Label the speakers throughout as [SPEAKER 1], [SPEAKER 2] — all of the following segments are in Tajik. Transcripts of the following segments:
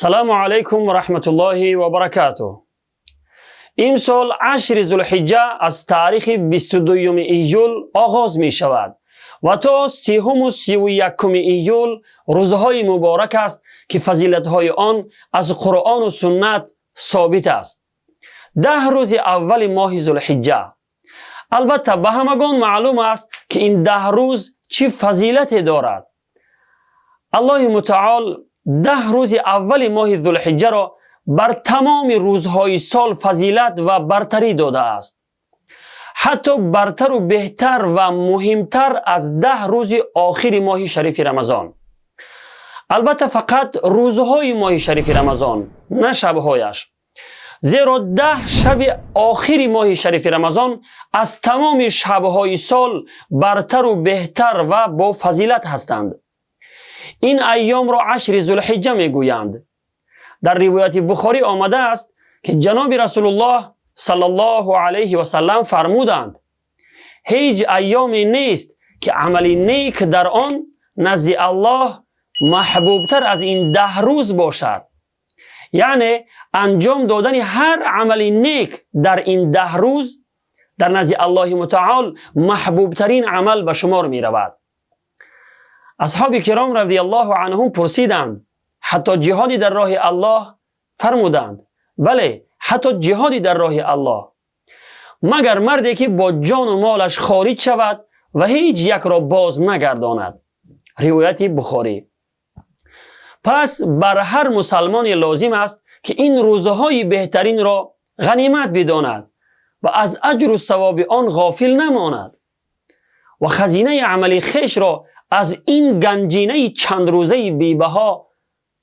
[SPEAKER 1] Салому алайкум ва раҳматуллоҳи ва баракатуҳ. Имсол 10 Зулҳиҷҷа аз таърихи 22 июл оғоз мешавад ва то 30-уму 31-уми июл рӯзҳои муборак аст, ки фазилатҳои он аз Қуръону суннат собит аст. 10 рӯзи аввали моҳи Зулҳиҷҷа. Албатта, ба ҳамагон маълум аст, ки ин 10 рӯз чӣ фазилате дорад. Аллоҳи Мутаол 10 рӯзи аввали моҳи Зулҳиҷҷаро бар тамоми рӯзҳои сол фазилат ва бартарӣ додааст, ҳатто бартару беҳтар ва муҳимтар аз 10 рӯзи охири моҳи шарифи Рамазон. Албатта, фақат рӯзҳои моҳи шарифи Рамазон, на шабҳояш, зеро 10 шаби охири моҳи шарифи Рамазон аз тамоми шабҳои сол бартару беҳтар ва бофазилат ҳастанд. Ин айёмро 10 Зулҳиҷҷа мегӯянд. Дар ривояти Бухорӣ омадааст, ки ҷаноби Расулуллоҳ саллаллоҳу алайҳи васаллам фармуданд: «Ҳеҷ айёме нест, ки амали нек дар он назди Аллоҳ маҳбубтар аз ин 10 рӯз бошад». Яъне анҷом додани ҳар амали нек дар ин 10 рӯз дар назди Аллоҳи Мутаол маҳбубтарин амал ба шумор меравад. Асҳоби киром радиаллоҳу анҳум пурсиданд: «Ҳатто ҷиҳоди дар роҳи Аллоҳ?» Фармуданд: «Бале, ҳатто ҷиҳоди дар роҳи Аллоҳ, магар марде ки бо ҷону молаш хориҷ шавад ва ҳеҷ якро боз нагардонад». Ривояти Бухорӣ. Пас бар ҳар мусалмоне лозим аст, ки ин рӯзҳои беҳтаринро ғанимат бидонад ва аз аҷру савоби он ғофил намонад ва хазинаи амали хешро аз ин ганҷинаи чандрӯзаи бебаҳо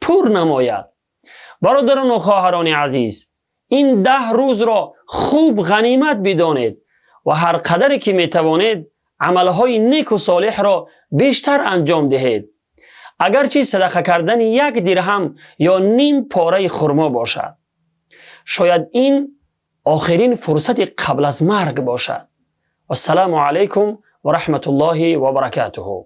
[SPEAKER 1] пур намояд. Бародарону хоҳарони азиз, ин 10 рӯзро хуб ғанимат бидонед ва ҳар қадаре ки метавонед, амалҳои неку солеҳро бештар анҷом диҳед, агарчи садақа кардани як дирҳам ё ним пораи хурмо бошад. Шояд ин охирин фурсати қабл аз марг бошад. Вассалому алайкум ва раҳматуллоҳи ва баракатуҳу.